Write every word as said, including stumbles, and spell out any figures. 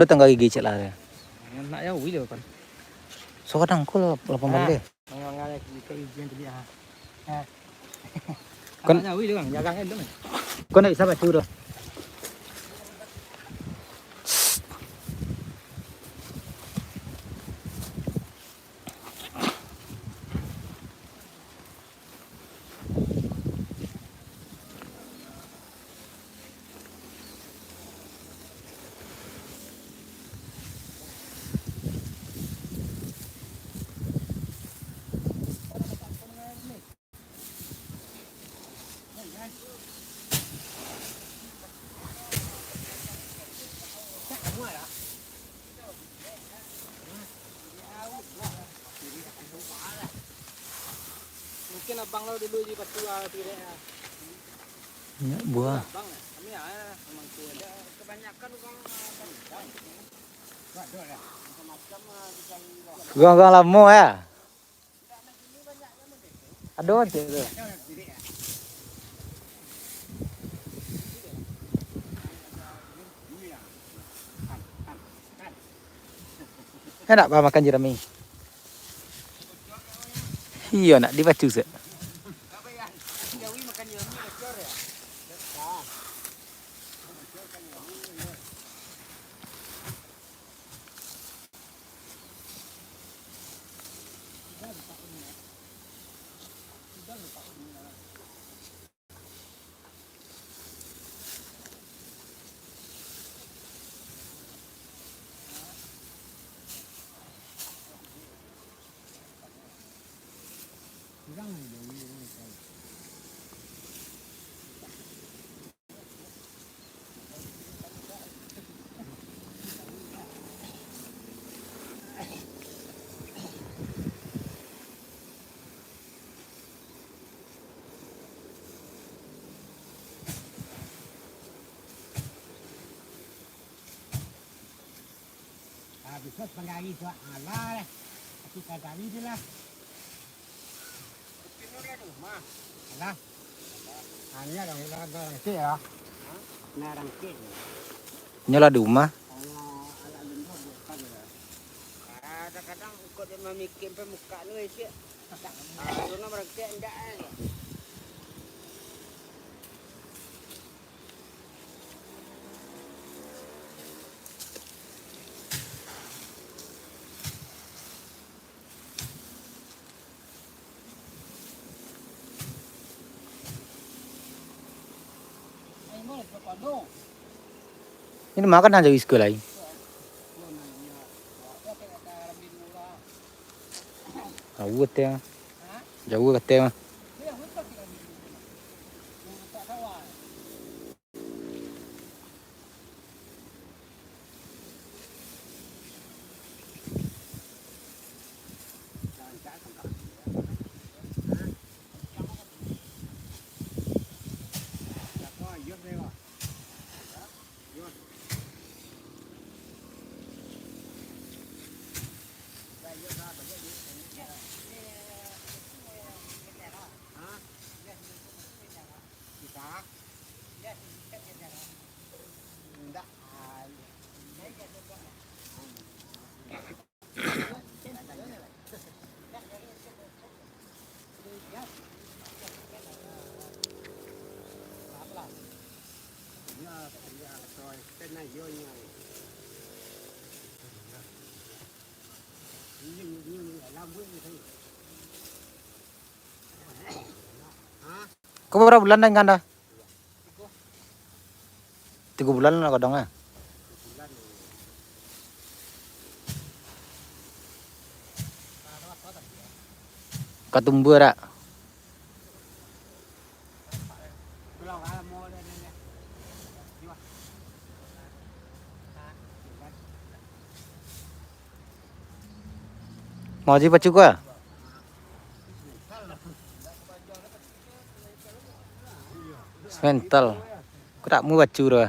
Lo tangga gigi cek lah. Nak jauh gilo kan. So kadang ko lah lapan baleh. Mangan ka izin tadi ah. Kan nak jauh gilo kan, jarang kan dong. Ko nak bisa baca doh. Mungkin abang lo dulu di Patua tu dek. Banyak buah. Abang, kami ah, memang tu ada kebanyakan orang. Urang-urang lamo ya. Ado aja tu. Enak bah makan jerami. Iyo, nak dibacu se. Ah, bisa sepanggali tu, alah lah. Tapi sagari tu lah. Alah. Hanya orang, orang, orang kecil ya. Nah, orang kecil. Nyo lah di rumah. Alah, alah, lembab bukan ya. Kadang-kadang kok dia mamikir sampai muka tu, eh, cik. Ah, tu nak berangkat, enggak, eh. Ini makan aja wis lai. Jauah kateh mah. Jauah kateh mah. Ko bara bulan dah inggan dah? Tigo bulan lah kadang ah. Ka tumbuah dak? Mau ji pacu ko ah? Semental. Ko dak mau bacu doh.